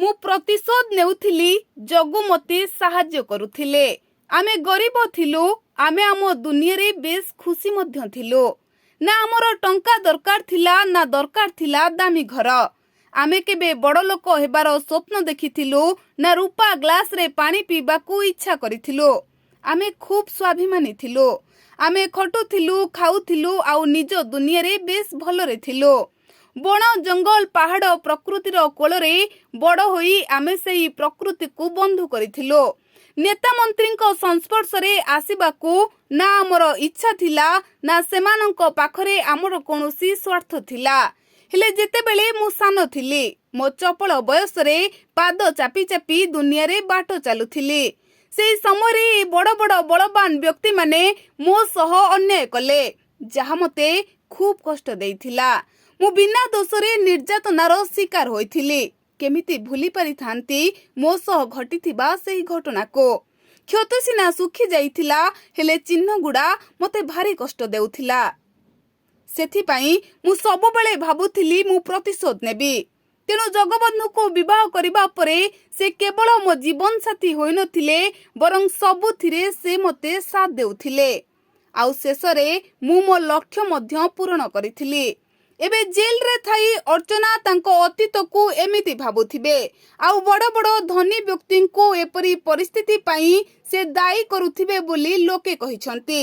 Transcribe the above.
ମୁଁ ପ୍ରତିଶୋଧ ନେଉଥିଲି, ଜଗୁ ମୋତେ ସାହାଯ୍ୟ କରୁଥିଲେ। ଆମେ ଗରିବ ଥିଲୁ, ଆମେ ଆମ ଦୁନିଆରେ ବେଶ୍ ଖୁସି ମଧ୍ୟ ଥିଲୁ। ନା ଆମର ଟଙ୍କା ଦରକାର ଥିଲା, ନା ଦରକାର ଥିଲା ଦାମୀ ଘର। ଆମେ କେବେ ବଡ଼ ଲୋକ ହେବାର ସ୍ୱପ୍ନ ଦେଖିଥିଲୁ, ନା ରୂପା ଗ୍ଲାସରେ ପାଣି ପିଇବାକୁ ଇଚ୍ଛା କରିଥିଲୁ। ଆମେ ଖୁବ୍ ସ୍ୱାଭିମାନୀ ଥିଲୁ। ଆମେ ଖଟୁଥିଲୁ, ଖାଉଥିଲୁ ଆଉ ନିଜ ଦୁନିଆରେ ବେଶ୍ ଭଲରେ ଥିଲୁ। ବଣ ଜଙ୍ଗଲ ପାହାଡ଼ ପ୍ରକୃତିର କୋଳରେ ବଡ଼ ହୋଇ ଆମେ ସେହି ପ୍ରକୃତିକୁ ବନ୍ଧୁ କରିଥିଲୁ। ନେତା ମନ୍ତ୍ରୀଙ୍କ ସଂସ୍ପର୍ଶରେ ଆସିବାକୁ ନା ଆମର ଇଚ୍ଛା ଥିଲା, ନା ସେମାନଙ୍କ ପାଖରେ ଆମର କୌଣସି ସ୍ୱାର୍ଥ ଥିଲା। ହେଲେ ଯେତେବେଳେ ମୁଁ ସାନ ଥିଲି, ମୋ ଚପଳ ବୟସରେ ପାଦ ଚାପି ଚାପି ଦୁନିଆରେ ବାଟ ଚାଲୁଥିଲି, ସେହି ସମୟରେ ଏ ବଡ଼ ବଡ଼ ବଳବାନ ବ୍ୟକ୍ତିମାନେ ମୋ ସହ ଅନ୍ୟାୟ କଲେ, ଯାହା ମୋତେ ଖୁବ୍ କଷ୍ଟ ଦେଇଥିଲା। ମୁଁ ବିନା ଦୋଷରେ ନିର୍ଯାତନାର ଶିକାର ହୋଇଥିଲି। କେମିତି ଭୁଲି ପାରିଥାନ୍ତି ମୋ ସହ ଘଟିଥିବା ସେହି ଘଟଣାକୁ? କ୍ଷତ ସିନା ଶୁଖି ଯାଇଥିଲା, ହେଲେ ଚିହ୍ନଗୁଡ଼ା ମୋତେ ଭାରି କଷ୍ଟ ଦେଉଥିଲା। ସେଥିପାଇଁ ମୁଁ ସବୁବେଳେ ଭାବୁଥିଲି ମୁଁ ପ୍ରତିଶୋଧ ନେବି। ତେଣୁ ଜଗବନ୍ଧୁକୁ ବିବାହ କରିବା ପରେ ସେ କେବଳ ମୋ ଜୀବନସାଥୀ ହୋଇନଥିଲେ, ବରଂ ସବୁଥିରେ ସେ ମୋତେ ସାଥ ଦେଉଥିଲେ। ଆଉ ଶେଷରେ ମୁଁ ମୋ ଲକ୍ଷ୍ୟ ମଧ୍ୟ ପୂରଣ କରିଥିଲି। ଏବେ ଜେଲରେ ଥାଇ ଅର୍ଚ୍ଚନା ତାଙ୍କ ଅତୀତକୁ ଏମିତି ଭାବୁଥିବେ ଆଉ ବଡ଼ ବଡ଼ ଧନୀ ବ୍ୟକ୍ତିଙ୍କୁ ଏପରି ପରିସ୍ଥିତି ପାଇଁ ସେ ଦାୟୀ କରୁଥିବେ ବୋଲି ଲୋକେ କହିଛନ୍ତି।